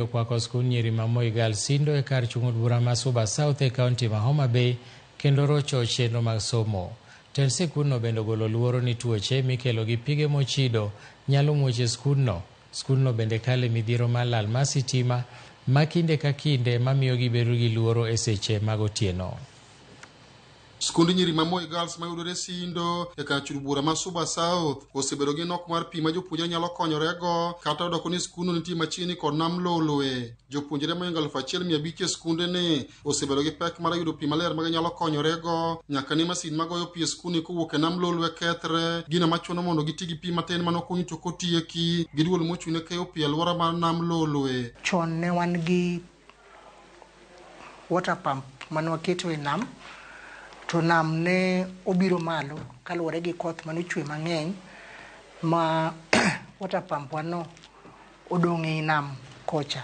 Okwako skund nyiri ma Moi Girls Sindo e kar chung' od bura ma Suba South e kaunti ma Homa Bay kendo rocho chenro mag somo. Tend sikundno bende ogolo luoro ni tuoche mikelo gi pige mochido nyalo muoch e skundno. Skundno bende kale midhiero mar lal mar sitima ma kinde ka kinde mamiyo gibedo gi luoro e seche mag otieno. Skund nyiri ma Moi Girls mayudore Sindo e kar chung' bura ma Suba South osebedo gi nok mar pi ma jopuonjre nyalo konyorego kata odoko ni skundno nitie machiegni kod nam Lolwe. Jopuonjre mohingo 1500 e skunde ni osebedo gi pek mar yudo pi maler ma ginyalo konyorego nyaka ne masin magoyo pi e skundni kowuok e nam Lolwe kethre, gino machuno mondo giti gi pi matin manokuny to kotieki gi duol mochung' ne keyo pi e alwora mar nam Lolwe. Chon ne wan gi water pump mane waketo e nam to nam ne obiro malo kaluwore gi koth mane ochwe mang'eny ma water pump wa no odong' ei nam kocha.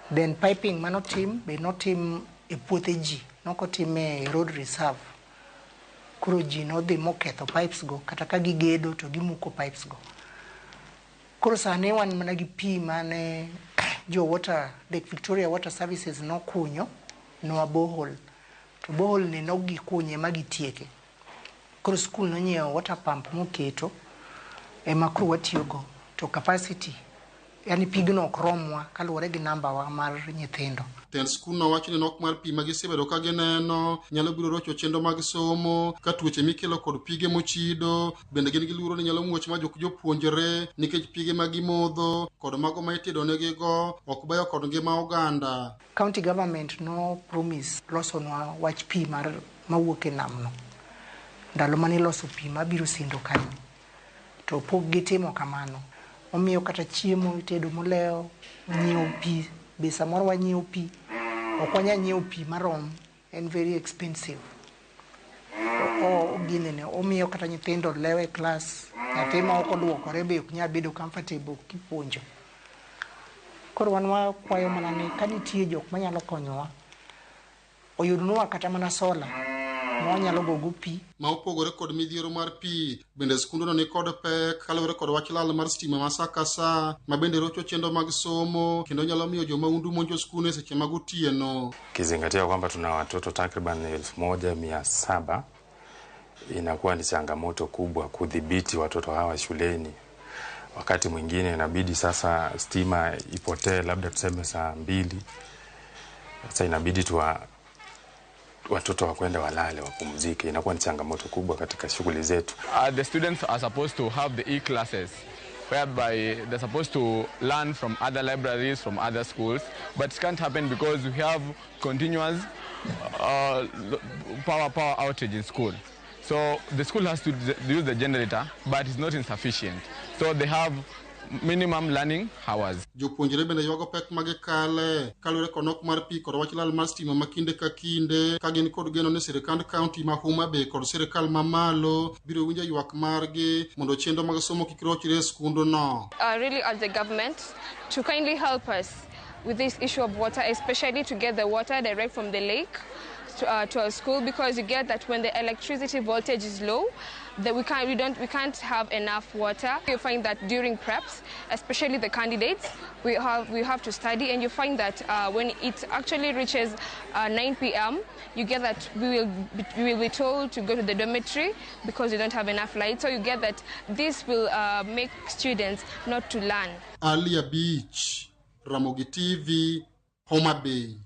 Then piping manotim be notim e puothe ji, nokotim e road reserve. Koro ji nodhi moketho pipes go kata ka gigedo to gimuko pipes go. Koro sani wan mana gi pi mane jo water, Lake Victoria Water Services nokunyo nwa borehole. To borehole ni nok gikunye ma gitieke. Koro skul nonyiewo water pump moketo ema koro watiyogo to capacity yani pigno ok romwa kaluwore gi namba wa mar nyithindo. Tend skundno wacho ni nok mar pi ma gisebedo ka gineno nyalo biro rocho chenro mag somo ka tuoche mikelo kod pige mochido bende gin gi luoro ni nyalo muoch ma juk jopuonjre nikech pige ma gimodho kod mago ma itedo negigo ok beyo kod ngima oganda. County government no promise losonwa wach pi mar mawuok e nam no ndalo mane iloso pi mabiro Sindo kanyo to pok gitimo kamano. Omiyo kata chiemo itedo molewo, nyiewo pi be samoro wanyiewo pi ok wanyal nyiewo pi marom en very expensive. O ginene omiyo kata nyithindo lewo e klas nyathi ma ok oduokore be ok nyal bedo comfortable kipuonjo. Koro wan wakwayo mana ni ka nitie jok manyalo konyowa oyudnwa kata mana solar ma wanyalo gogo pi. Ma opogore kod midhiero mar pi, bende skundno ni kod pek kaluwore kod wach lal mar stima ma sa ka sa ma bende rocho chenro mag somo kendo nyalo miyo jomahundu monjo skundno e seche mag otieno. Kizingatia kwamba tuna watoto takriban 1700 inakuwa ni changamoto kubwa kudhibiti watoto hawa shuleni. Wakati mwingine inabidi sasa stima ipotee, labda tuseme saa 2. Sasa inabidi tuwa watoto wakwenda walale wapumzike. Inakuwa ni changamoto kubwa katika shughuli zetu. The students are supposed to have the e-classes whereby they're supposed to learn from other libraries, from other schools, but it can't happen because we have continuous power outage in school. So the school has to use the generator, but it's not insufficient. So they have minimum learning hours. Jopuonjre bende ywago pek ma gikale kaluwore kod nok mar pi kod wach lal mar stima ma kinde ka kinde ka gin kod geno ni sirikand kaunti ma Homa Bay kod sirikal mamalo biro winjo ywak margi mondo chenro mag somo kik rochre e skundno. Really urge the government to kindly help us with this issue of water, especially to get the water direct from the lake to our school, because you get that when the electricity voltage is low, that we can't have enough water. You find that during preps, especially the candidates, we have to study, and you find that when it actually reaches 9 p.m., you get that we will be told to go to the dormitory because we don't have enough light. So you get that this will make students not to learn. Alia Beach, Ramogi TV, Homa Bay.